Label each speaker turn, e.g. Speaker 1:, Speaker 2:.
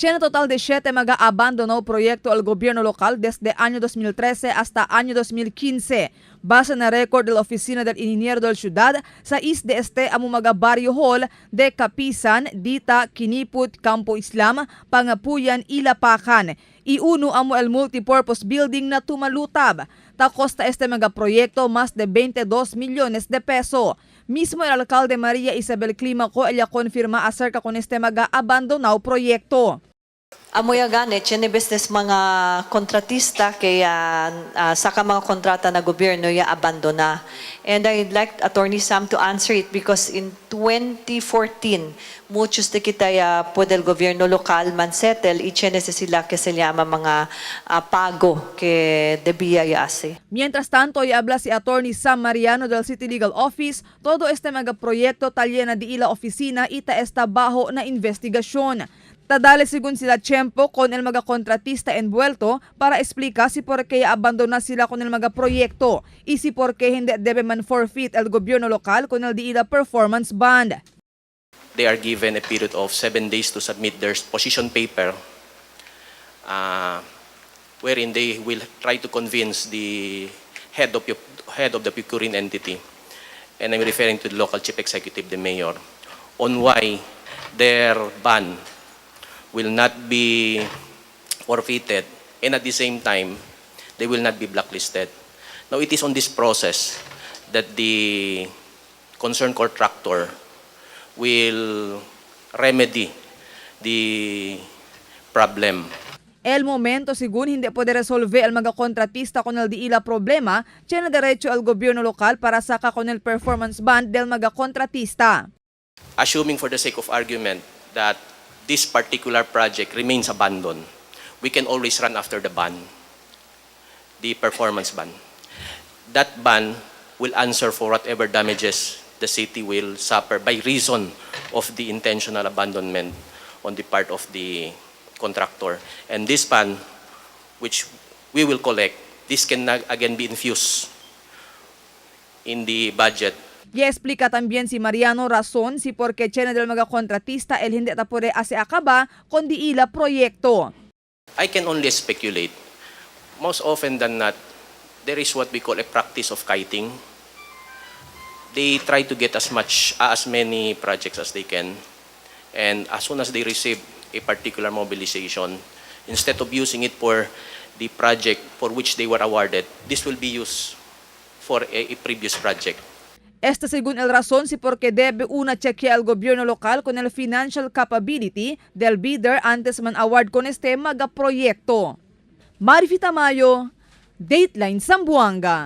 Speaker 1: Tiene total de 7 mga abandonado proyecto al gobierno local desde año 2013 hasta año 2015. Base na record de la Oficina del Ingeniero del Ciudad, sa is de este amo mga barrio hall de Capisan, Dita, Quiniput, Campo Islam, Pangapuyan, Ilapakan. Y uno amo el multipurpose building na Tumalutab. Ta costa este mga proyecto más de 22 millones de peso. Mismo el alcalde María Isabel Climaco ella confirma acerca con este mga abandonado proyecto.
Speaker 2: Amoy gani, tiene business mga kontratista kaya saka mga kontrata na gobyerno ya abandona. And I'd like Attorney Sam to answer it because in 2014, muchos de kita ya puede el gobierno local man settle y tiene sila que se llama mga pago que debía ya hace.
Speaker 1: Mientras tanto, y habla si Attorney Sam Mariano del City Legal Office, todo este mga proyecto talye na di ila oficina ita está bajo na investigasyon. Tadale según sila tiempo con el mga kontratista envuelto para explicar si por qué abandona sila con el mga proyecto y si por qué hindi debe man forfeit el gobierno local con el di ila performance bond.
Speaker 3: They are given a period of 7 days to submit their position paper, wherein they will try to convince the head of the procuring entity, and I'm referring to the local chief executive, the mayor, on why their bond will not be forfeited, and at the same time, they will not be blacklisted. Now, it is on this process that the concerned contractor will remedy the problem.
Speaker 1: El momento según hindi puede resolver el mga kontratista con el di ila problema, tiene derecho el gobierno local para saca con el performance bond del mga kontratista.
Speaker 3: Assuming for the sake of argument that this particular project remains abandoned, we can always run after the bond, the performance bond. That bond will answer for whatever damages the city will suffer by reason of the intentional abandonment on the part of the contractor. And this bond, which we will collect, this can again be infused in the budget.
Speaker 1: Y explica también si Mariano razón si por qué tiene del mga kontratista el hindi ta puede ase acaba con di ila proyecto.
Speaker 3: I can only speculate. Most often than not, there is what we call a practice of kiting. They try to get as many projects as they can, and as soon as they receive a particular mobilization, instead of using it for the project for which they were awarded, this will be used for a previous project.
Speaker 1: Esta según el razón si porque debe una chequear al gobierno local con el financial capability del bidder antes man award con este maga proyecto. Marifi Tamayo, Dateline Zamboanga.